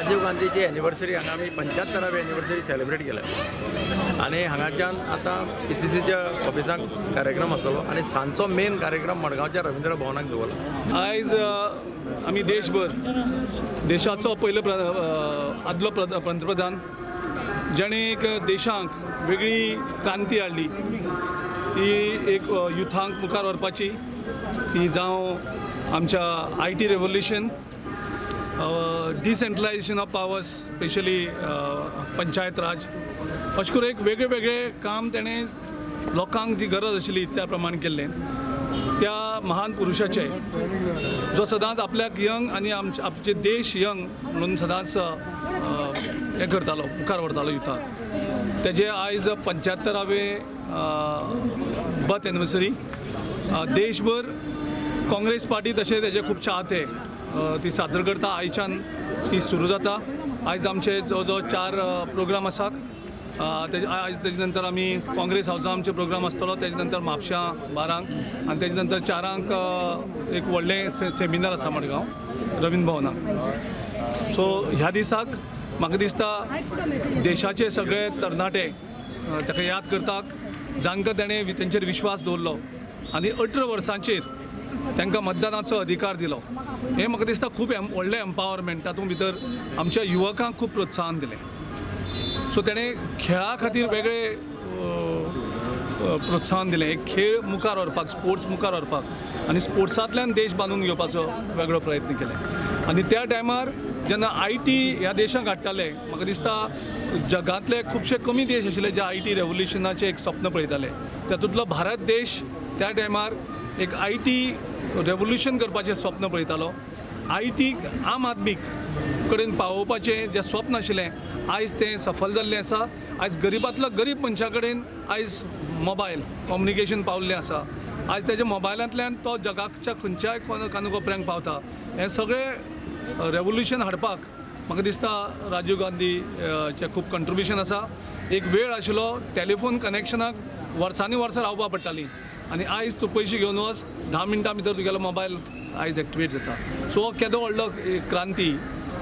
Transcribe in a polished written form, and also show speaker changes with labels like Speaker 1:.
Speaker 1: Rajiv गांधीची anniversary हांगा आमी 75वी anniversary celebrate केल्या आनी हांगाच्यान आतां PCCच्या ऑफिसाक कार्यक्रम आसतलो आनी सांजचो मेन कार्यक्रम मडगांवच्या रवींद्र भवनाक दवरला.
Speaker 2: आयज आमी देशभर देशाचो पयलो आदलो पंतप्रधान ज्याणे एक देशांक वेगळी क्रांती हाडली, ती एक युथांक मुखार व्हरपाची, ती जावं आमच्या IT revolution, decentralisation of powers, specially panchayat raj, अशें करून एक वेगळे वेगळे काम तेणें लोकांक जी गरज आशिल्ली त्या प्रमाणे केल्लें. त्या महान पुरुशाचे जो सदांच आपल्याक यंग आनी आमचे देश यंग म्हणून सदांच हें करतालो, मुखार व्हरतालो युथाक, तेजे आयज 75वे बर्थ एनिवर्सरी. देशभर काँग्रेस पार्टी तशें तेजे खूब चाहते ती साजरो करता. आयच्यान ती सुरू जाता. आयज आमचे जो जो 4 प्रोग्राम आसात. आयज तेजे नंतर आमी काँग्रेस हावसा आमचे प्रोग्राम आसतलो, तेजे नंतर म्हापशां 12 आनी तेजे नंतर 4 एक व्हडलें सेमिनार आसा मडगांव रवींद्र भवनाक. सो ह्या दिसाक म्हाका दिसता देशाचे सगळे तरणाटे ताका याद करतात, जांकां ताणें तेंचेर विश्वास दवरलो आनी 18 वर्सांचेर तांकां मतदानाचो अधिकार दिलो. हें म्हाका दिसता खूब व्हडलें एम्पावरमेंट, तातूंत भितर आमच्या युवकांक खूब प्रोत्साहन दिलें. सो तेणें खेळा खातीर वेगळे प्रोत्साहन दिलें, एक खेळ मुखार व्हरपाक, स्पोर्ट्स मुखार व्हरपाक आनी स्पोर्ट्सांतल्यान देश बांदून घेवपाचो वेगळो प्रयत्न केले. आनी त्या टायमार जेन्ना IT ह्या देशाक हाडटाले, म्हाका दिसता जगांतले खुबशे कमी देश आशिल्ले जे IT रेवोल्युशनाचें एक स्वप्न पळयताले. तातूंतलो भारत देश त्या टायमार एक IT revolution करपाचें स्वप्न पळयतालो. IT आम आदमीक कडेन पावोवपाचें जें स्वप्न आशिल्लें आयज तें सफल जाल्लें आसा. आयज गरिबांतलो गरीब मनशा कडेन आयज मोबायल कम्युनिकेशन पावल्लें आसा. आयज तेज्या मोबायलांतल्यान तो जगाच्या खंयच्याय कानकोपऱ्यांक पावता. हें सगळें रेवोल्युशन हाडपाक म्हाका दिसता राजीव गांधीचें खूब कंट्रिब्युशन आसा. एक वेळ आशिल्लो टेलिफोन कनेक्शनाक वर्सांनी वर्सां रावपा पडटालीं आनी आयज तूं पयशे घेवन वच, 10 मिनटां भितर तुगेलो मोबायल आयज एक्टिवेट जाता. सो केदो व्हडलो क्रांती